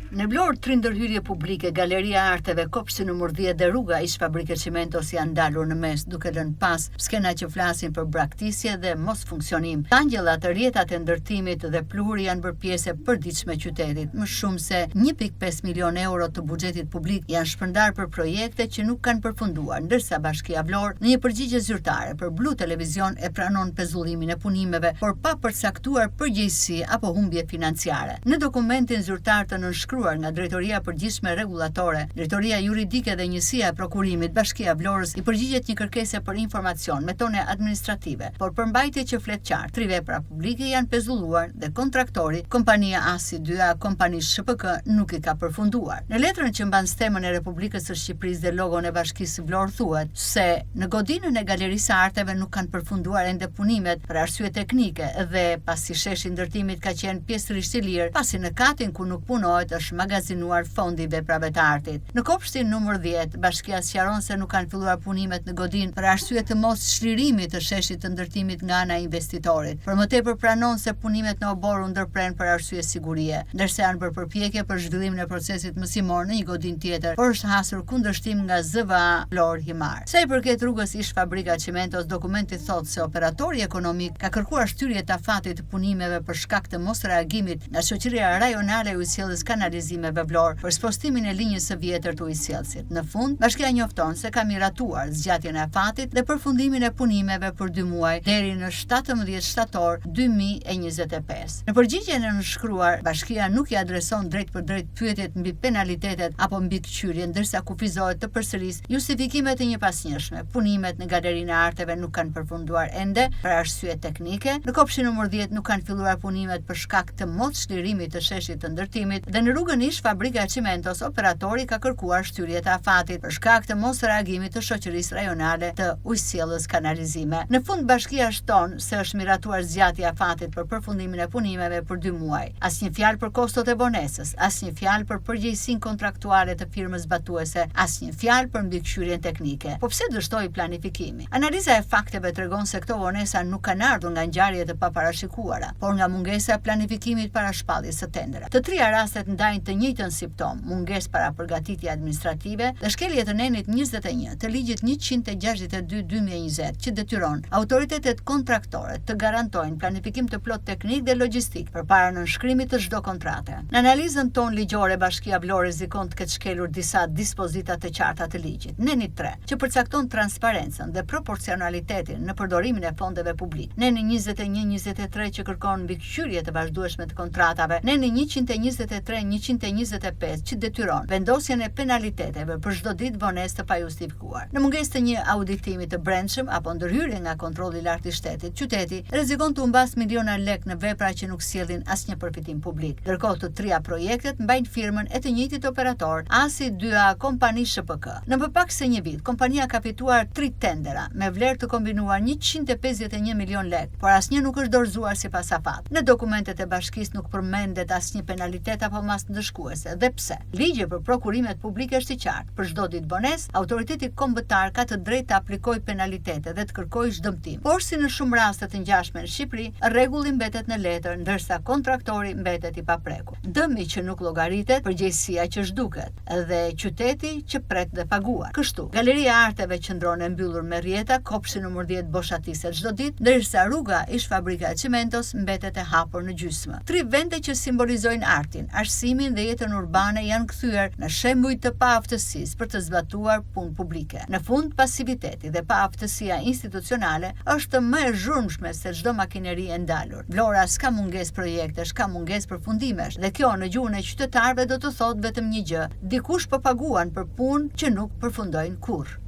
Në Vlorë, tri ndërhyrje publike, Galeria e Arteve, Kopshti numër 10 dhe rruga ish fabrika e çimentos janë ndalur në mes, duke lënë pas skena që flasin për braktisje dhe mosfunksionim. Kangjellat, rrjetat e ndërtimit dhe pluhuri janë bërë pjesë e përditshme e qytetit. Më shumë se 1.5 milionë euro të buxhetit publik janë shpërndarë për projekte që nuk kanë përfunduar, ndërsa Bashkia Vlorë, në një përgjigje zyrtare për Blu Televizion e pranon pezullimin e punimeve, por pa përcaktuar përgjegjësi apo humbje financiare. Në dokumentin zyrtar të nënshkruar nga Drejtoria e Përgjithshme Rregullatore, Drejtoria Juridike dhe Njësia e Prokurimit, Bashkia e Vlorës i përgjigjet një kërkese për informacion me tone administrative, por përmbajtje që flet qartë, tri vepra publike janë pezulluar dhe kontraktori, kompania ASI 2A Company SHPK nuk i ka përfunduar. Në letrën që mban stemën e Republikës së Shqipërisë dhe logon e Bashkisë Vlorë thuhet se në godinën e Galerisë së Arteve nuk kanë përfunduar ende punimet për arsye teknike dhe pasi sheshi i ndërtimit ka qenë pjesërisht i lirë, pasi në katin ku nuk punohet është magazinuar fondi i veprave të artit. Në kopshtin numër 10, bashkia sqaron se nuk kanë filluar punimet në godinë për arsye të mos çlirimit të sheshit të ndërtimit nga ana e investitorit. Për më tepër pranon se punimet në oborr u ndërprenë për arsye sigurie, ndërsa janë bërë përpjekje për zhvillimin e procesit mësimor në një godinë tjetër, por është hasur kundërshtim nga ZVA Vlorë Himarë. Sa i përket rrugës ish fabrika e çimentos, dokumenti thotë se operatori ekonomik ka kërkuar shtyrje të afatit të punimeve për shkak të mosreagimit nga Shoqëria Rajonale e Ujësjellës Kanalizimeve Vlorë për spostimin e linjës së vjetër të ujësjellësit. Në fund, bashkia njofton se ka miratuar zgjatjen e afatit dhe përfundimin e punimeve për dy muaj deri në 17 shtator 2025. Në përgjigjen e nënshkruar, bashkia nuk i adreson drejtpërdrejt pyetjet mbi penalitetet apo mbikëqyrjen, ndërsa kufizohet të përsërisë justifikime të njëpasnjëshme. Punimet në Galerinë e Arteve nuk kanë përfunduar ende për arsye teknike, në kopshtin numër 10 nuk kanë filluar punimet për shkak të mos çlirimit të sheshit të ndërtimit dhe në rrugën ish fabrika e çimentos operatori ka kërkuar shtyrje të afatit për shkak të mos reagimit të shoqërisë rajonale të ujësjellës kanalizime. Në fund bashkia shton se është miratuar zgjatja e afatit për përfundimin e punimeve për dy muaj. Asnjë fjalë për kostot e vonesës, asnjë fjalë për përgjegjësinë kontraktuale të firmës zbatuese, asnjë fjalë për mbikëqyrjen teknike. Po pse dështoi planifikimi? Analiza e fakteve tregon se këto vonesa nuk kanë ardhur nga ngjarje të paparashikuara, por nga mungesa e planifikimit para shpalljes së tenderave. Të tria rastet ndajnë të njëjtën simptomë, mungesë parapërgatitje administrative dhe shkelje të nenit 21 të ligjit 162 2020 që detyron autoritetet kontraktore të garantojnë planifikim të plotë teknik dhe logjistik përpara nënshkrimit të çdo kontrate. Në analizën tonë ligjore, Bashkia Vlorë rrezikon të ketë shkelur disa dispozita të qarta të ligjit. Neni 3, që përcakton transparencën dhe proporcionalitetin në përdorimin e fondeve publike. Neni 21-23 që kërkon mbikëqyrje të vazhdueshme të kontratave. Neni 123 125 që detyron vendosjen e penaliteteve për çdo ditë vonesë të pajustifikuar. Në mungesë të një auditimi të brendshëm apo ndërhyrje nga kontrolli i lartë i shtetit, qyteti rrezikon të humbasë miliona lekë në vepra që nuk sjellin asnjë përfitim publik. Ndërkohë të tria projektet mbajnë firmën e të njëjtit operator, ASI 2A Company SHPK. Në më pak se një vit, kompania ka fituar tri tendera me vlerë të kombinuar 151 milion lekë, por asnjë nuk është dorëzuar sipas afatit. Në dokumentet e bashkisë nuk përmendet asnjë penalitet apo masë ndëshkuese, dhe pse? Ligji për prokurimet publike është i qartë. Për çdo ditë vonesë, autoriteti kombëtar ka të drejtë të aplikojë penalitete dhe të kërkojë zhdëmtim. Por si në shumë raste të ngjashme në Shqipëri, rregulli mbetet në letër, ndërsa kontraktori mbetet i paprekur. Dëmi që nuk llogaritet, përgjegjësia që zhduket dhe qyteti që pret dhe paguan. Kështu, Galeria e Arteve qëndron e mbyllur me rrjeta, kopshti numër 10 boshatiset çdo ditë, ndërsa rruga ish fabrika e çimentos mbetet e hapur në gjysmë. Tri vende që simbolizojnë artin, arsimin dhe jetën urbane janë kthyer në shembuj të paaftësisë për të zbatuar punë publike. Në fund, pasiviteti dhe paaftësia institucionale është më e zhurmshme se çdo makineri e ndalur. Vlora s'ka mungesë projektesh, ka mungesë përfundimesh dhe kjo në gjuhën e qytetarëve do të thotë vetëm një gjë, dikush po paguan për punë që nuk përfundojnë kurrë.